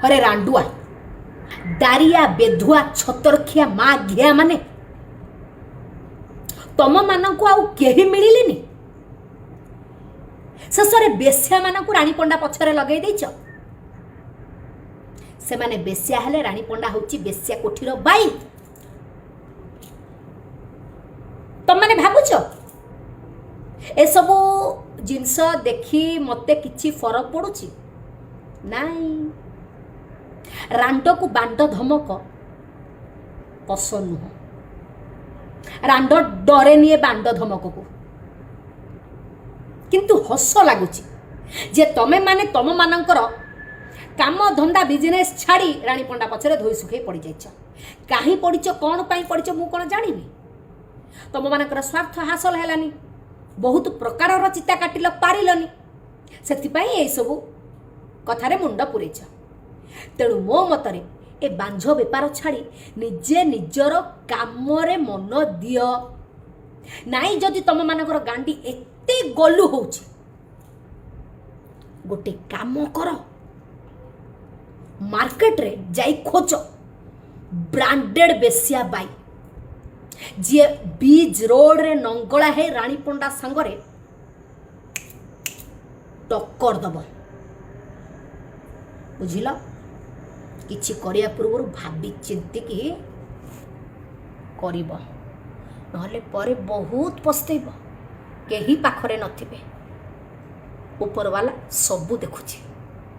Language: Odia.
ହରେ ରାଣ୍ଡୁଆ, ଦାରିଆ, ବେଧୁଆ, ଛତରଖିଆ, ମା ଘିଆ ମାନେ, ତମମାନଙ୍କୁ ଆଉ କେହି ମିଳିଲେନି? ଶେଷରେ ବେଶ୍ୟାମାନଙ୍କୁ ରାଣୀ ପଣ୍ଡା ପଛରେ ଲଗେଇ ଦେଇଛ। ସେମାନେ ବେଶ୍ୟା ହେଲେ ରାଣୀ ପଣ୍ଡା ହେଉଛି ବେଶ୍ୟା କୋଠିର ବାଇ। ତମମାନେ ଭାବୁଛ ଏସବୁ ଜିନିଷ ଦେଖି ମୋତେ କିଛି ଫରକ ପଡ଼ୁଛି? ନାଇଁ, ରାଣ୍ଡକୁ ବାଣ୍ଡ ଧମକ ପସନ୍ଦ ନୁହଁ। ରାଣ୍ଡ ଡରେ ନିଏ ବାଣ୍ଡ ଧମକକୁ। କିନ୍ତୁ ହସ ଲାଗୁଛି ଯେ ତମେ ମାନେ ତମମାନଙ୍କର କାମ ଧନ୍ଦା ବିଜନେସ୍ ଛାଡ଼ି ରାଣୀ ପଣ୍ଡା ପଛରେ ଧୋଇ ଶୁଖେଇ ପଡ଼ିଯାଇଛ। କାହିଁ ପଡ଼ିଛ, କ'ଣ ପାଇଁ ପଡ଼ିଛ, ମୁଁ କ'ଣ ଜାଣିନି? ତମମାନଙ୍କର ସ୍ୱାର୍ଥ ହାସଲ ହେଲାନି, ବହୁତ ପ୍ରକାରର ଚିତା କାଟିଲ, ପାରିଲନି, ସେଥିପାଇଁ ଏଇସବୁ କଥାରେ ମୁଣ୍ଡ ପୂରେଇଛ। ତେଣୁ ମୋ ମତରେ ଏ ବାଞ୍ଝ ବେପାର ଛାଡ଼ି ନିଜେ ନିଜର କାମରେ ମନ ଦିଅ। ନାଇଁ, ଯଦି ତମମାନଙ୍କର ଗାଣ୍ଡି ଏତେ ଗଲୁ ହେଉଛି, ଗୋଟେ କାମ କର, ମାର୍କେଟରେ ଯାଇ ଖୋଜ ବ୍ରାଣ୍ଡେଡ୍ ବେସିଆ ବାଇ, ଯିଏ ବିଚ୍ ରୋଡରେ ନଙ୍ଗଳା ହେଇ ରାଣୀ ପଣ୍ଡା ସାଙ୍ଗରେ ଟକ୍କର ଦବ। ବୁଝିଲ? କିଛି କରିବା ପୂର୍ବରୁ ଭାବି ଚିନ୍ତିକି କରିବ, ନହେଲେ ପରେ ବହୁତ ପସ୍ତେଇବ। କେହି ପାଖରେ ନଥିବେ। ଉପରବାଲା ସବୁ ଦେଖୁଛି।